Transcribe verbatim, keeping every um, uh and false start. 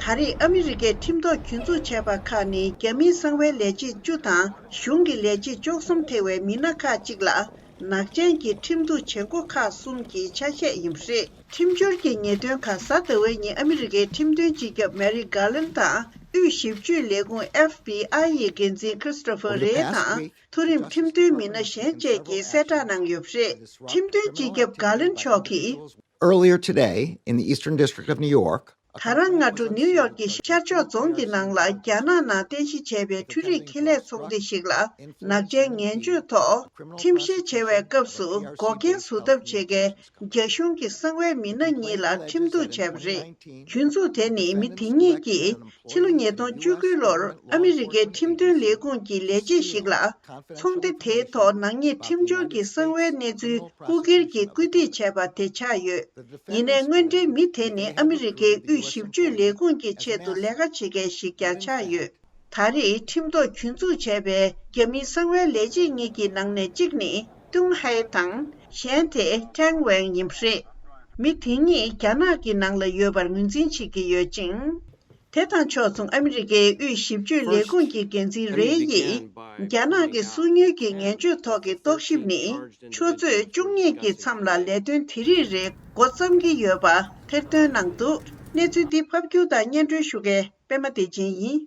ད་རེས་ཨ་མི་རི་ཀས་ཁྲིམས་ཐོག་གྱོད་འཛུགས་བྱས་པ་ཁག་ནི་རྒྱ་མིའི་གསང་བའི་ལས་བྱེད་བཅུ་དང་གཞུང་གི་ལས་བྱེད་བཅུ་གསུམ་ཐེ་བའི་མི་སྣ་ཁག་ཅིག་ལ་ནག་ཅན་གྱི་ཁྲིམས་གཏུག་བྱེད་སྒོ་ཁག་གསུམ་གྱི་ཆ་ཤས་ཡིན་པ་རེད། ཁྲིམས་སྦྱོར་གྱི་ཉེས་དོན་ཁག་གཟའ་ཟླ་བའི་ཉིན་ཨ་མི་རི་ཀའི་ཁྲིམས་དོན་སྤྱི་ཁྱབ་མེ་རིག་གྷར་ལན་དང་དབུས་ཞིབ་དཔྱོད་ལས་ཁུངས་ཨེཕ་བྷི་ཨའི་ཡི་འགན་འཛིན་ཁྲིས་ཏོ་ཕར་རེ་དང་མཐོ་རིམ་ཁྲིམས་དོན་མི་སྣ་གཞན་བཅས་ཀྱིས་གསལ་བསྒྲགས་གནང་ཡོད་པ་རེད། ཁྲིམས་དོན་སྤྱི་ཁྱབ་གྷར་ལན་མཆོག་གིས། Earlier today, in the Eastern District of New York, ད་རང་སྔ་དྲོ་ནིའུ་ཡོག་གི་ཤར་ཕྱོགས་རྫོང་གི་ནང་ལ་རྒྱ་ནག་ནང་རྟེན་གཞི་བྱས་པའི་འཕྲུལ་རིག་ཁེ་ལས་ཚོགས་སྡེ་ཞིག་ལ་ནག་ཅན་ངན་སྤྱོད་ཐོག་ཁྲིམས་བཤེར་བྱེད་པའི་སྐབས་སུ་འགོག་རྐྱེན་བཟོ་ཐབས་བྱེད་མཁན་རྒྱ་གཞུང་གི་གསང་བའི་མི་སྣ་གཉིས་ལ་ཁྲིམས་གཏུག་བྱས་པ་རེད། གྱོད་འཛུགས་དེ་ནི་མི་དེ་གཉིས་ཀྱིས་ཕྱི་ལོ་ཉིས་སྟོང་བཅུ་དགུ་ལོར་ཨ་མི་རི་ཀའི་ཁྲིམས་དོན་ལས་ཁུངས་ཀྱི་ལས་བྱེད་ཞིག་ལ་ཚོགས་སྡེ་དེའི་ཐོག་ནག་ཉེས་ཁྲིམས་སྦྱོར་གྱི་གསང་བའི་གནས་ཚུལ་རྐུ་འཁྱེར་གྱིས་བཀོད་སྒྲིག་བྱས་པ་དེ་ཆགས་ཡོད། ཡིན་ནའི་དངོས་འབྲེལ་མི་དེ་ནི་ཨ་མི་རི་ཀའི་དབུས་ཞིབ་དཔྱོད་ལས་ཁུངས་ཀྱི་ཆེད་དུ་ལས་ཀ་བྱེད་མཁན་ཞིག་ཀྱང་ཆགས་ཡོད། ད་རེས་ཁྲིམས་ཐོག་གྱོད་འཛུགས་བྱས་པའི་རྒྱ་མིའི་གསང་བའི་ལས་བྱེད་གཉིས་ཀྱི་ནང་ནས་གཅིག་ནི་ཏུང་ཧའེ་དང་གཞན་དེ་ཀྲེང་ཝེང་ཡིན་པ་རེད། མི་དེ་གཉིས་རྒྱ་ནག་གི་ནང་ལ་ཡོད་པར་ངོས་འཛིན་བྱེད་ཀྱི་ཡོད་ཅིང་། དེ་དང་ཕྱོགས་མཚུངས་ཨ་མི་རི་ཀའི་དབུས་ཞིབ་དཔྱོད་ལས་ཁུངས་ཀྱི་འགན་འཛིན་རེ་ཡིས་རྒྱ་ནག་གི་སོ་ཉུལ་གྱི་ངན་སྤྱོད་ཐོག་གི་རྟོག་ཞིབ་ནི་ཆུ་ཚོད་བཅུ་གཉིས་ཀྱི་མཚམས་ལ་ལས་དོན་དེ་རིགས་རེ་འགོ་བརྩམ་གྱི་ཡོད་པ་ཐེར་འདོན་གནང་འདུག་གནས་ཚུལ་འདི་ཕབ་སྒྱུར་དང་སྙན་སྒྲོན་ཞུ་མཁན་པད་མ་བདེ་ཆེན་ཡིན།